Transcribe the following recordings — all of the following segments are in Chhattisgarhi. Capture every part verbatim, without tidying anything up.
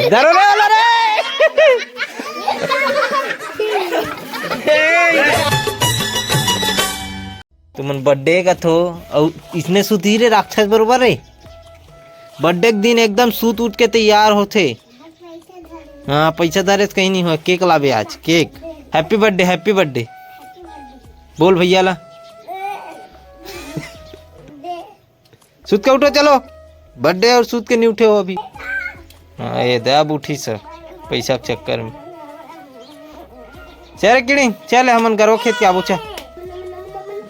डरो रे वाला रे। तुमन बर्थडे कथो, अउ इसने सुती रे राक्षस बरोबर रे। बर्थडे के दिन एकदम सूत उठ के तैयार होथे। हाँ, पैसा धरे से कहीं नहीं हो, केक लाबे आज, cake. Happy birthday, happy birthday. बोल भैया ला। सुत के उठो, चलो। बर्थडे और सुत के नहीं उठे हो अभी। हाँ, ये दे, अब उठी सर, पैसा के चक्कर में। चल रे किड़ी, चल, हमन गरवा खेत के आबो, चल।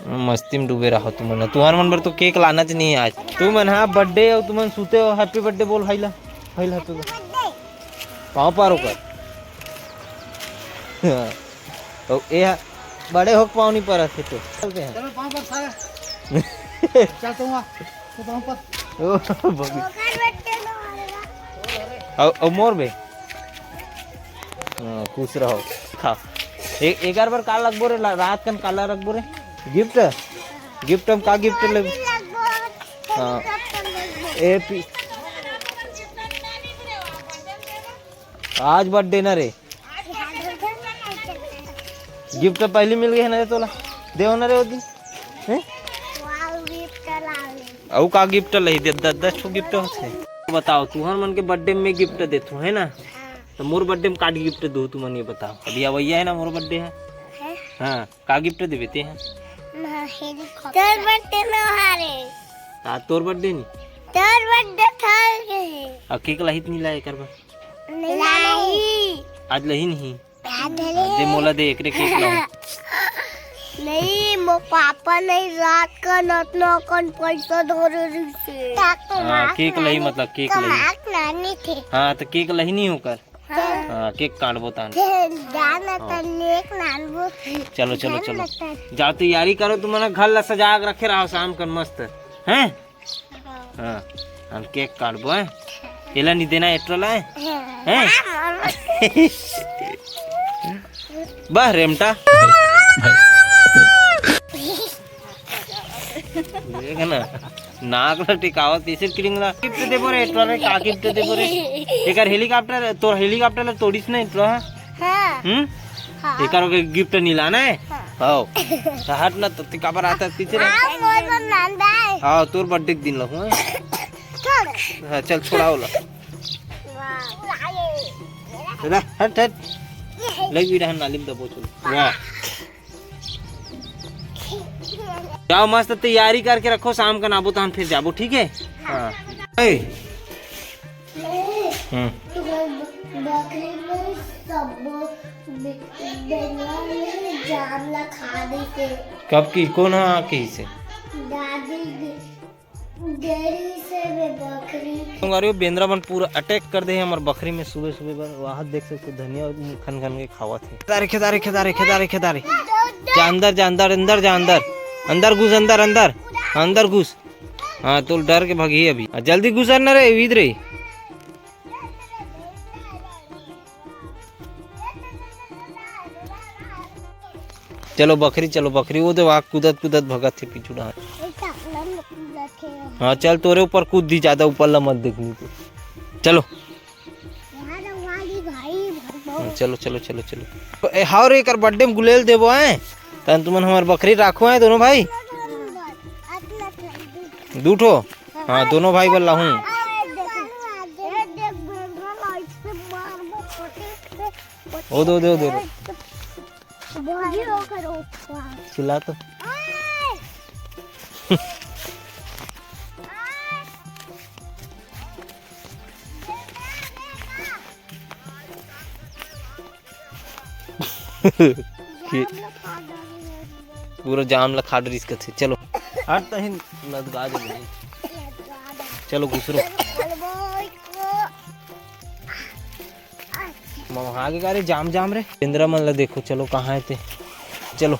मस्ती में डूबे रहो तुमन, तुहर मन बर तो केक लाना च नहीं है आज। तुमन हाँ बर्थडे हो, तुमन सुते हो, हैप्पी बर्थडे बोल भाई ला, भाई ला हैप्पी बर्थडे। पाँव पार ओकर। हाँ। तो ए हा, बड़े होके पाँव नहीं परत हे तो। चलते हैं। चलो पाँव पर सारा। चलते हुआ। तो पाँव पर। ओ, बबी। अउ, अउ मोर बे। हाँ, खुश रहो। खा। ए-, एकर बर का लगबो रे? ला-, रात कन काला रखबो रे? गिफ्ट? गिफ्ट में का गिफ्ट लेबो? हाँ। ए पी-, आज बर्थडे ना रे। गिफ्ट तो पहली मिल गई है ना रे तोला। दे हो ना रे वो दिन। हैं? अउ का गिफ्ट लही दे, दस, दस ठो गिफ्ट होथे। बताओ, तुहर मन के बर्थडे में गिफ्ट देथू, है ना? हाँ। तो मोर बर्थडे में का गिफ्ट दू तुमन, ये बताओ। अभी अवैया है ना मोर बर्थडे है। हैं? हाँ, का गिफ्ट देबे ते हैं? ना, हेलीकॉप्टर। तोर बर्थडे ना हारे। का तोर बर्थडे नहीं? तोर बर्थडे था के। अउ केक लाही त नहीं लाए एकर बर? नहीं लाही। आज लही नहीं? आज लही। दे मोला दे, एकरे केक लाऊं। नहीं, मो पापा नहीं, रात का नतना कन पैसा धरे रिसे। हाँ, केक लही, मतलब केक लही। कमाक नानी थे। हाँ, तो केक लही नहीं होकर। हाँ। हाँ, केक काटबो तान। जान हाँ। तन एक नानबो। चलो, चलो, जान चलो। तन। जाओ, तैयारी करो, तुमन घर ला सजा के रखे रहो शाम कन मस्त। हैं? हाँ, हम केक काटबो, हैं? एला नहीं देना, एट्रो ला, हैं? हैं? बह रेमटा। देख ना, नाक ला टिकावत, कैसे किलिंग ला। गिफ्ट देबो रे, एट्रो रे, का गिफ्ट देबो रे? एकर हेलीकॉप्टर, तोर हेलीकॉप्टर ला तोड़िस ना एट्रो, हाँ? हाँ। हम्म? हाँ। एकर ओके गिफ्ट नहीं लाना है? हाँ। हाँ। तो हट ना, तो ते काबर आता पीछे रह। हाँ, मोर बर नांदा है। हाँ, तोर बर्थडे के दिन ला हूँ। छोड़। हाँ, चल, छोड़ा ओला। वाह। रह, हट, हट। लग भी रहा नाली में दबो, चलो। वाह। जाओ, मस्त तैयारी करके रखो, शाम कन आबो तहन फिर जाबो, ठीक है? हाँ। ए। हम्म। बकरी में सब बे-, बेंगवा में जाम ला खा देते। कब की? कौन हा कही से? दादी दे-, देरी से बे बकरी। संगवारी हो, बेंदरा मन पूरा अटैक कर दे हे हमर बकरी में सुबह सुबह बर। वहाँ देख सकते हो, धनिया खन खन के खावत हे। खेदारे, खेदारे, खेदारे, खेदारे, खेदारे। जा अंदर, जा अंदर, अंदर जा अंदर। अंदर घुस, अंदर, अंदर। हाँ, अंदर घुस। हाँ, तो डर के भगी अभी। आ, जल्दी घुसर ना रे, इधर ही। चलो बकरी, चलो बकरी, वो दे वहाँ कूदत कूदत भगत हे पीछू डहार। हाँ, चल तोरे ऊपर कूद दी, ज्यादा ऊपर ला मत देखनी तो। चलो। हाँ, चलो, चलो, चलो, चलो। ए, हाव रे, एकर बर्थडे में गुलेल देबो, हैं? तहन तुमन हमर बकरी राखो, हैं, दोनों भाई? दू ठो? हाँ, दोनों भाई बर लाहूँ। ओ दो, दो, दो। चिल्ला तो। कि पूरा जाम ला खा डरिस कथे। चलो, हट तहिन लदगा दे। चलो, घुसरो। मम आगे का रे, जाम, जाम रे। बेंदरा मन ला देखो, चलो, कहाँ हे ते? चलो।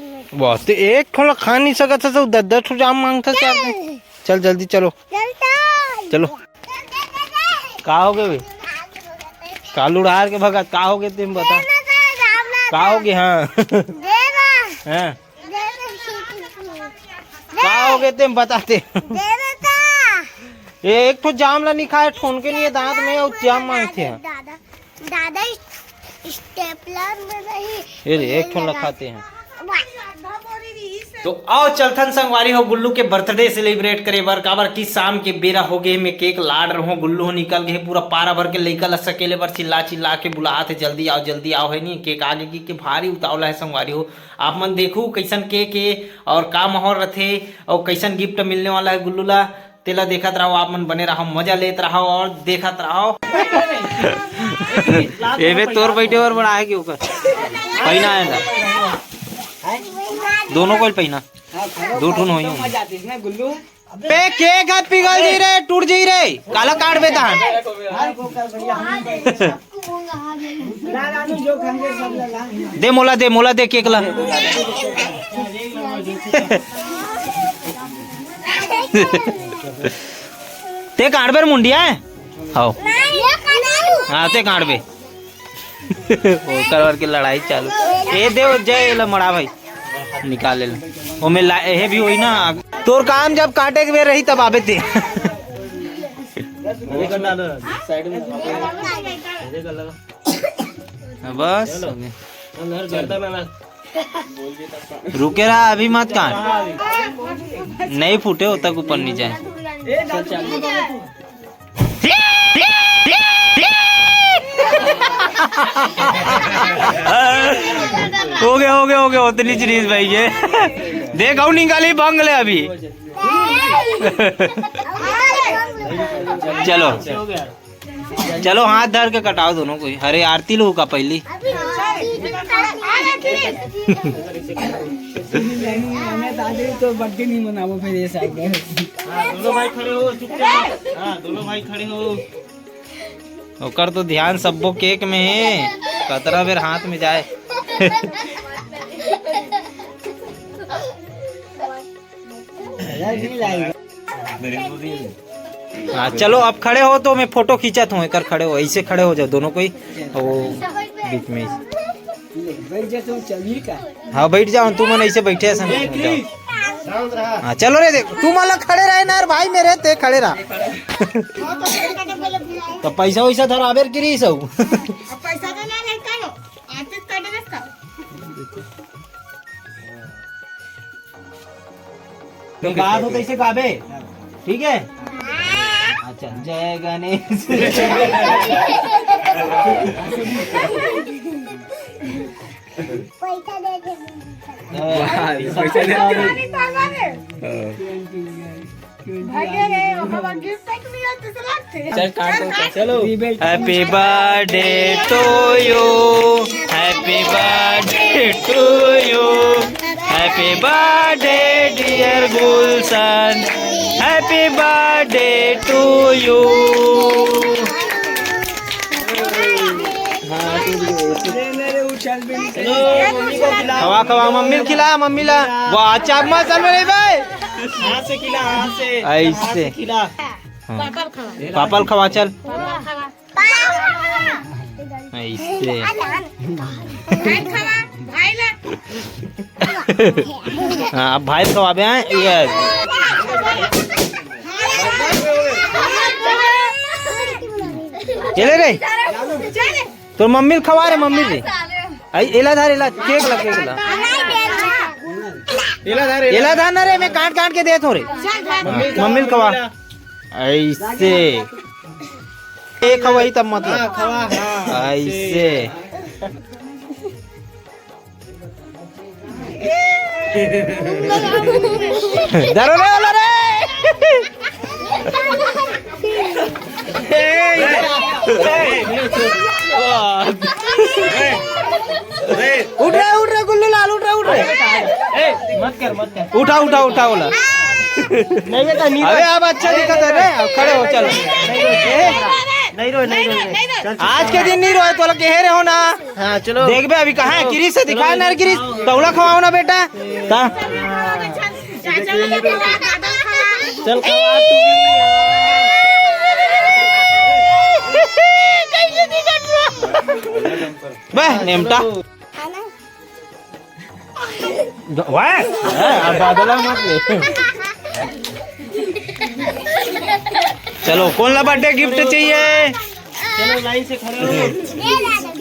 बस ते एक ठो ला खा नहीं सकत हस, दस दस ठो जाम मांगत हस यार। चल जल्दी चलो। चलो। का हो गे बे? काल उड़ार के भगत, का हो गे तेम बता। का हो गे? हाँ। हाँ। का हो गे तेम बता ते। ये एक ठो जाम ला नहीं खाए, ठोन के नहीं है दांत में, और जाम मांगते हैं। दादा, दादा, स्टेपलर में नहीं। ये रे, एक ठो ला खाते हैं। तो आओ चलथन संगवारी हो गुल्लू के बर्थडे सेलिब्रेट करे बर, काबर कि शाम के बेरा हो गे, मैं केक लाड़ रहूं, गुल्लू हो निकल गे, पूरा पारा भर के लइका ला सकेले बर चिल्ला चिल्ला के बुलात हे, "जल्दी आओ, जल्दी आओ," है नी, केक आगे की के भारी उतावला है संगवारी हो। आप मन देखू कैसन केक हे और का माहौल रथे और कैसन गिफ्ट मिलने वाला है गुल्लू ला। तेला देखत रहो, आप मन बने रहो, मजा लेत रहो और देखत रहो। एमे तोर बैठे बर बनाए के ओकर पहिना है ना, दोनों को ही पहिना, दो ठुन होई। बे केक ह पिघल जी रे, टूट जी रे, काला काट बे तहान। दे मोला, दे मोला, दे केक ला। ते काट बे रे मुंडिया है। हाओ। हाँ, ते काट बे। ओकर बर के लड़ाई चालू। ए दे, जय ला मड़ा भाई। निकाल ले। ओमे ला, एहे भी होई ना। तोर काम जब काटे के बेर रही तब आबे ते। बस। रुके रहा, अभी मत काट। नहीं फूटे हो तक ऊपर नहीं जाए। हो गया, हो गया, हो गया, उतनी चीज भाई ये। देख, आओ निकाली बंग ले अभी। चलो, चलो, हाथ धर के कटाओ दोनों कोई। अरे, आरती लो का पहली। तो बर्थडे नहीं मनाबो फिर ये साल में। हाँ, दोनों भाई खड़े हो, चुपचाप। हाँ, दोनों भाई खड़े हो। ओकर तो ध्यान सब्बो केक में हे, कतरा बेर हाथ में जाए। हाँ, चलो, अब खड़े हो तो मैं फोटो खींचत हूँ, एकर खड़े हो, ऐसे खड़े हो जाओ दोनों कोई, वो बीच में। बैठ जा, तुम चलिए का? हाँ, बैठ जाओ, तू मन ऐसे बैठे असन। हाँ, चलो रे, देख, तू मन ला खड़े रहे ना, अरे भाई मेरे, ते खड़े रहा। तो पैसा वैसा धर, आबेर गिरी सब। अब पैसा तो ना लेता हो, आते काटे रस्ता। तो बात हो तो इसे कहबे, ठीक है? अच्छा, जय गणेश। पैसा दे दे। वाह, पैसा पैसा दे दे। दे। हाँ। भागे रे, ओकर बाद गिफ्ट तक नहीं आते से लगते। चल, काट दो, चल। चलो। Happy birthday to you, happy birthday to you, happy birthday dear Gulshan, happy birthday to you। खवा, खवा, मम्मी ला खिला, मम्मी ला। वाह, चम्मच चल रही भाई। हाथ से खिला, हाथ से। ऐसे। हाथ से खिला। हाँ। पापा ला खवा। पापा ला खवा, चल। पापा ला खवा। ऐसे। भाई खवा, भाई ला। हाँ, अब भाई खवाबे हैं, ये। चले रे। चले। तोर मम्मी ला खवा रे, मम्मी रे। आई, एला धर, एला, केक ला, केक ला। एला धर, एला। एला धर ना रे, मैं काट काट के देत हों रे। हाँ, मम्मी ला खवा। ऐसे। एक खवाई तब मतलब। हाँ, खवा, हाँ। ऐसे। डरो रे, वाला रे। उठ रे, उठ रे, गुल्लू लाल, उठ रे, उठ रे। ए, मत कर, मत कर। उठा, उठा, उठा, बोला। नहीं बेटा, नहीं अबे, रोए। अब अच्छा दिखत है रे, अब खड़े हो, चल। नहीं रोए, नहीं रोए, नहीं रोए। चल, चल, आज के दिन नहीं रोए, तोला कहे रहे हो ना। हाँ, चलो। देख बे, अभी कहाँ है? चलो। गिरीश से दिखा ना, गिरीश। तौला खवाओ ना बेटा। ता? चल, खवा तू भी। बे, नेमटा। वाह, वाह, अब बादला मत ले। चलो, कौन ला बर्थडे गिफ्ट चाहिए? चलो, लाइन से खड़े हो।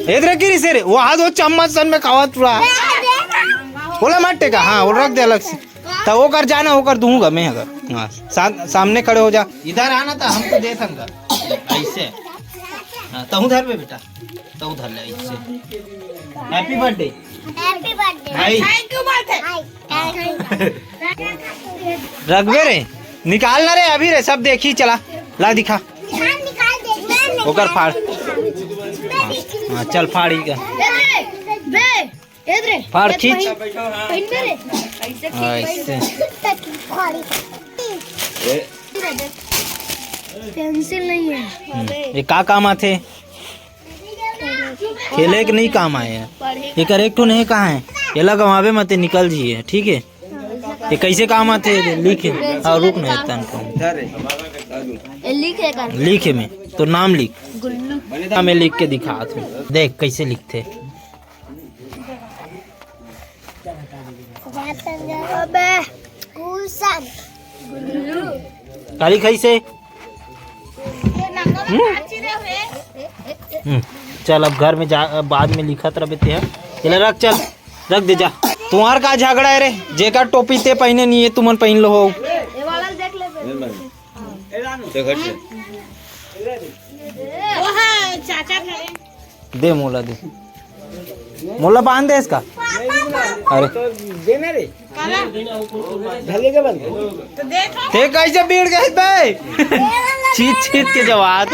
इधर गिरी से रे, वो हाथ वो चम्मच सन में खावा तुरा। बोला मत टेका, हाँ, वो रख दे अलग से। तो वो कर जाना, वो कर दूंगा मैं अगर। हाँ, सा-, सामने खड़े हो जा। इधर आना था, हमको दे संगा। ऐसे। हाँ, तहूँ धर बे बेटा, तहूँ धर ले ऐसे। Happy birthday। Happy birthday। भाई। Thank you बात है। रखबे रे, निकाल ना रे, अभी रे, सब देखी, चला, ला दिखा। निकाल, निकाल दे, मैं ओकर फाड़। निकाल, मैं हाँ, चल फाड़ ही का। बे, बे, ए रे, फाड़, खींच। पहन, पहन बे रे। हाँ, ऐसे। फाड़। पेंसिल नहीं है। हम्म, ये का काम आथे? खेले के नहीं काम आए हैं। ये करे एक ठो नहीं कहाँ है? ये लगवावे मत, निकल जाइए, ठीक है? ये कैसे काम आथे? लिखे। हाँ, रुक ना, तन को। ये लिखे का? लिखे में। तो नाम लिख। गुल्लू। हाँ, मैं लिख के दिखा तू। देख कैसे लिखते। अबे, गुलशन। गुल्लू। काली कैसे? हम्म? हम्म, चल अब घर में जा, बाद में लिखत रहे ते हैं। चल रख, चल रख दे जा। तुम्हार का झगड़ा है रे? जेकर टोपी ते पहने नहीं है, तुमन पहन लो हो। ये वाला देख ले बे। वो है चाचा खड़े। दे मोला दे। मोला बांध दे इसका। अरे। देना रे। काला। ढले के बंद। तो देखो। ते कैसे भीड़ गए बे? चीत चीत के जवाब।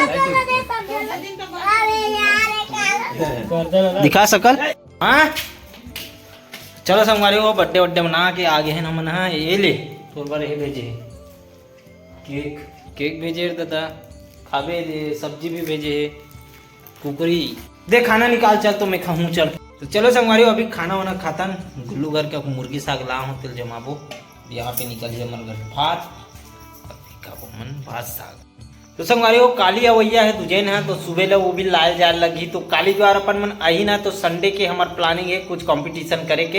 दिखा सकल। हाँ? चलो संगवारी हो, बर्थडे वड्डे मना के आ गए हैं हमन। हाँ, ये ले, तोर बर ये भेजे हे। केक, केक भेजे हे दादा, खाबे दे, सब्जी भी भेजे हे, कुकरी। दे खाना निकाल चल, तो मैं खाहूँ चल। तो चलो संगवारी हो, अभी खाना वाना खाथन, गुल्लू घर के मुर्गी साग ला हूँ, तेल जमाबो, यहाँ पे निकल जाए हमर घर भात, अभी खाबो हमन भात साग। तो संगवारी हो, काली अवैया है दुजैन है, तो सुबह ले वो भी लाए जाए लगी। तो काली जो अपन मन आही ना, तो संडे के हमार प्लानिंग है कुछ कंपटीशन करे के,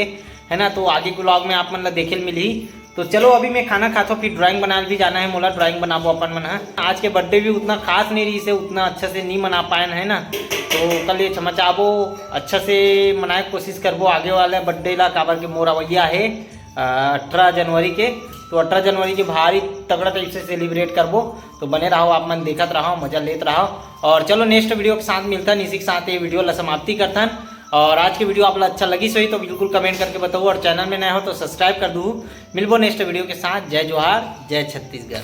है ना। तो आगे के व्लॉग में आप मन ला देखे ल मिलही। तो चलो अभी मैं खाना खाथो, फिर ड्राइंग बनाए भी जाना है मोला, ड्राइंग बनाबो अपन मन है। आज के बर्थडे भी उतना खास नहीं रही से, उतना अच्छा से नहीं मना पाए है ना। तो कल ये चमचाबो, अच्छा से मनाए के कोशिश करबो आगे वाले बर्थडे ला, काबर के मोर अवैया है अठारह जनवरी के। तो अठारह जनवरी के भारी तगड़ा टाइप से सेलिब्रेट करबो। तो बने रहो, आप मन देखत रहो, मजा लेत रहो। और चलो, नेक्स्ट वीडियो के साथ मिलथन, इसी के साथ ये वीडियो ला समाप्ति करथन। और आज के वीडियो आप ला अच्छा लगिस होही तो बिल्कुल कमेंट करके बताओ, और चैनल में नए हो तो सब्सक्राइब कर दू। मिलबो नेक्स्ट वीडियो के साथ। जय जोहार, जय छत्तीसगढ़।